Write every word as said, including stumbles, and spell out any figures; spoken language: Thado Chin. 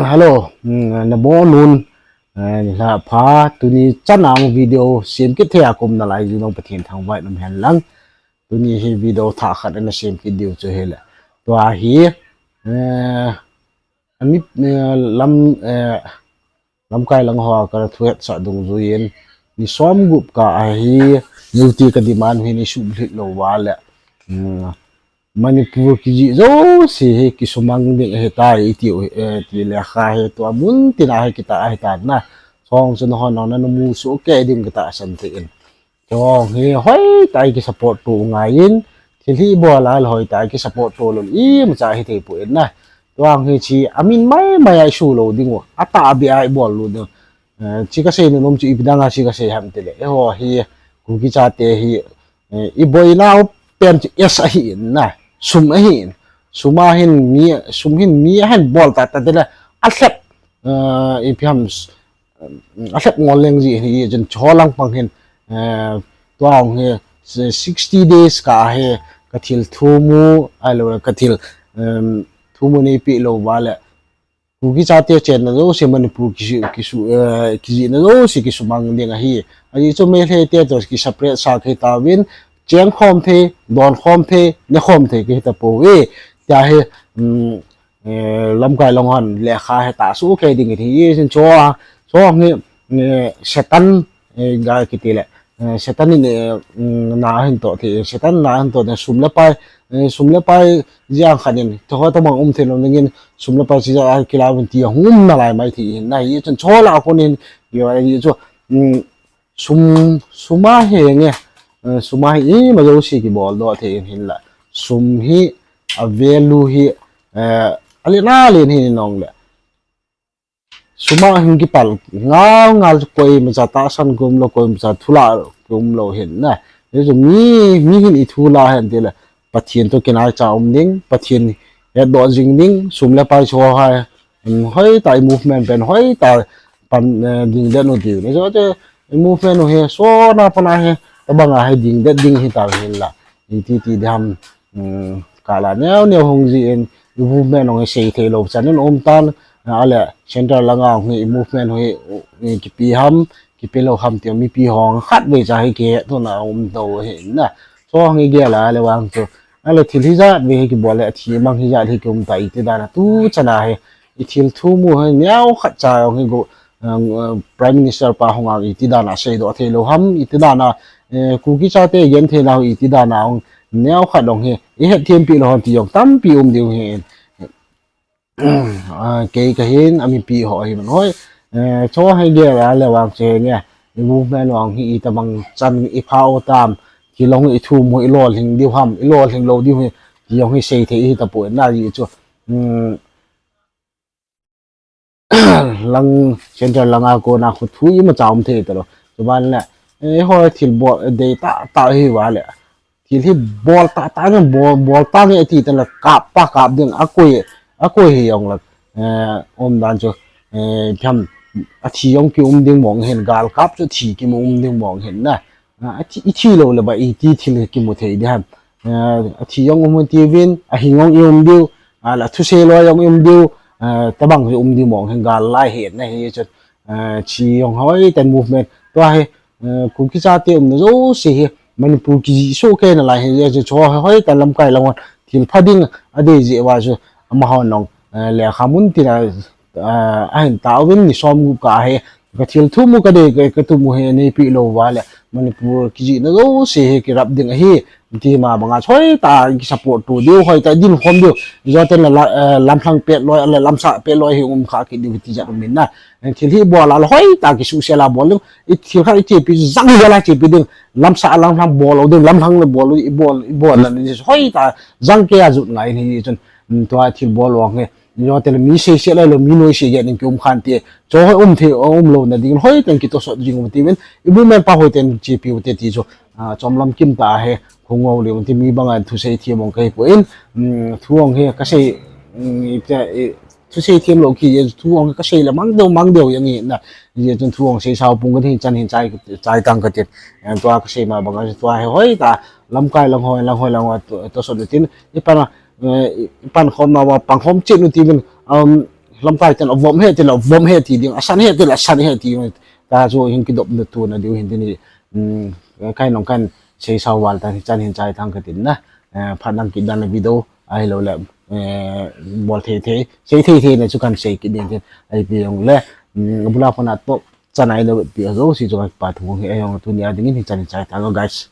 Hello, mm, nabonun, eh, nilhah pha, tuni chanang video sem kit thei a ka um nalai jeh un Pathen thangvah in umhen lang. Tuni hi video thah khat ana sem kit diu chu hileh. Tua hi, eh, ami, eh, lam, eh, lamkai lang hoa ka thuhetsah dungjuiyin, ni som gup kah a hi, niti ka demand hi nei suh lhit lou uva leh. Mm, Manipur kijih jouse hi kisumang ding ahitai, iti u, eh, ti lekha hi tua mun tina hi kitah ahitan na. Chong chu nahon nang na namu soh kei ding katahsan thei in. Chong hi hoitah a kisupport to ngaiyin, thil hi bol a hoitah a kisupport to lou imacha hithei poi na. Chong hi chi amin mai mai a isu lou ding u, atahbeh a ibol lou ding. Eh, chi kasei nom chu ipi dang a chi kasei ham tileh. Eiho hi, Kuki chate hi, eh, iboinau pen chu S ahin na, sum ahin. Sum a hin mi, sum hin mi ahin bol tah tah tileh, alhep, eh, ipi ham, alhep ngol leng ji hi, jeh chun chulang pang hin, eh, tua hi, sixty days kah hi, ka thil thumu, ahilou, ka thil, em, thumu neipeh lou uva leh, Kuki chate chenna jouse Manipur kisu, kisu, eh, kijihna jouse kisumang ding ahi. Ajeh chu Meitei te toh kiseparate sah kei tauvin, cheng khom thei, don khom thei, ne khom thei kei tapouve. Tia hi, um, eh, lamkai lang hon lekha hi tahsu kei ding ahi. Jeh chun chu, chu hi, eh, Satan, eh, ga kiti leh, eh, Satan in, eh, mm, na ahin toh thei, Satan na ahin toh thei, sum le pai, eh, sum le pai jeh khat in, toh ho tabang um thei lou dingin, sum le pai chi jeh a kilauvin ti ahung um nalai mai thei hin, na hi chun chu lah a konin, yo, hi chu, mm, sum, sum a hi nge, eh, sum a hi ima jouse kibol doh thei in hinlah, sum hi, a value hi, eh, alen alen hi nong leh. Sum a hin kipal ngal ngal chu koimacha tahsan ki um lou, koimacha thulah ki um lou hin na. Hichu mi, mi hin ithulah hen tileh Pathen toh kinaicha um ding, Pathen hetdoh jing ding, sum le pai chu ho hai, um, hoitah a i movement pen hoitah a pan, eh, ding det u diu. Hichu chu i movement u hi sona pana hi, tabang a hi ding det ding hita hinlah. Iti ti ding ham, um, kala neo neo hung jin, i movement u hi sei thei lou chan in um tan, ahileh, center lang a hi i movement u hi, uh, kipe ham, kipe lou ham ti mipi hon khatvei cha hi kihetna um tou hi na. Chu hi gel a leh vang chu. Ahileh thil hijat vei hi kibol leh, athi mang hijat hi ki um tai ti dan a tu chan a hi. I thil thumu hi neo khat cha hi go, uh, Prime Minister pa hung a iti dan a seidoh thei lou ham, iti dan a, eh, Kuki chate genthei nau iti dan a hung neo khat dong hi. I hetthem pi lou ham ti jong tampi um diu hi. Ah, kei kahin, a mipi ho hi man hoi. Eh, chu hi gel a leh vang chu hi nge. I movement u hi itabang chan i pha u tam. Thil hung i thumu i lolhing diu ham, i lolhing lou diu hi. Ti jong hi sei thei hi tapoi na jeh chu. Hmm, lang center lang a kona khu thu imacha um thei talou. Chuban leh, eh, hoi thil bol, eh, dei tah tah hi uva leh. Thil hi bol tah tah nge, bol, bol tah nge ti talou kap pa kap ding a koi, a koi hi jong leh. Eh, um dan chu, eh, tham athi jong ki um ding mong hin gal kap chu thi ki um ding mong hin na. Ah, athi, ithi lou leh ba iti thil kimu thei ding ham. Ah, athi jong um tiuvin, ahing jong i um diu, ah, la thusei lou jong i um diu, ah, tabang hi um diu mong hin gal lai hi na hi chu, ah, chi jong hoitah a movement. Tua hi, ah, Kuki chate umna jouse hi, Manipur kijih soh kei nalai hi, chu chu hoitah a lamkai lang hon, thil pha ding, adei jeh uva chu, amaho nong, ah, lekha mun tina, ah, ahin tauvin ni som gup kah hi, ka thil thumu ka dei ka, ka thumu hi neipeh lou uva leh Manipur kijihna jouse hi kirap ding ahi. Ti ma banga hoitah kisupport to diu, hoitah dinkhom diu. Joten la, la, eh, lamlhang pet loi, la lamsah pet loi hi um kha kit diu ti jat um in na. Thil hi bol a la hoitah kisuhsel a bol diu. I thil khat i chepi jang jal a chepi ding. Lamsah lamlhang bol lou ding, lamlhang le bol lou, i bol, i bol na ni hoitah jang kei a jut ngai ni chun. Mm, tua thil bol vang hi. Joten mi sei sei lai lou, mi noi sei ge ning ki um khan ti. Chu hoi um thei, um lou na ding, hoitah kitohsot jing u ti ven. I bu men pa hoitah chepi u te ti chu. Ah, chom lam kim ta he, khong ngau leu ti mi bang a thusei thiam ong ka hi poi. Mm, thu ong hi ka sei, mm, i te, i, thusei thiam lou ki, i, thu ong hi ka sei leh mang deu, mang deu jeng in na. Jeh chun thu ong sei sao pung ka hin chan hin chai, chai tang ka tin. Eh, tua ka sei ma bang a tua hi hoitah, lamkai lang hoi, lang hoi, lang hoi, to, tohsot u tin. I pan a, eh, i pan khom na uva, pan khom chet u ti ven, um, Lamkai ten avom he tile avom he ti ding, asan he tile asan he ti ding. Tachu hin kidopna tuna diu hin tin hi. Kahin nong kan sei sao val tan hichan hin chai tang katin na. Phat nang kit dan a video ahiloule bol thei thei, sei thei thei na chu kan sei kit ding tin. Ahipi jongle abula kona toh chan a ina vetpi jouse chu kakipathu hi. Ahijong tunia dingin hichan hin chai tang o guys.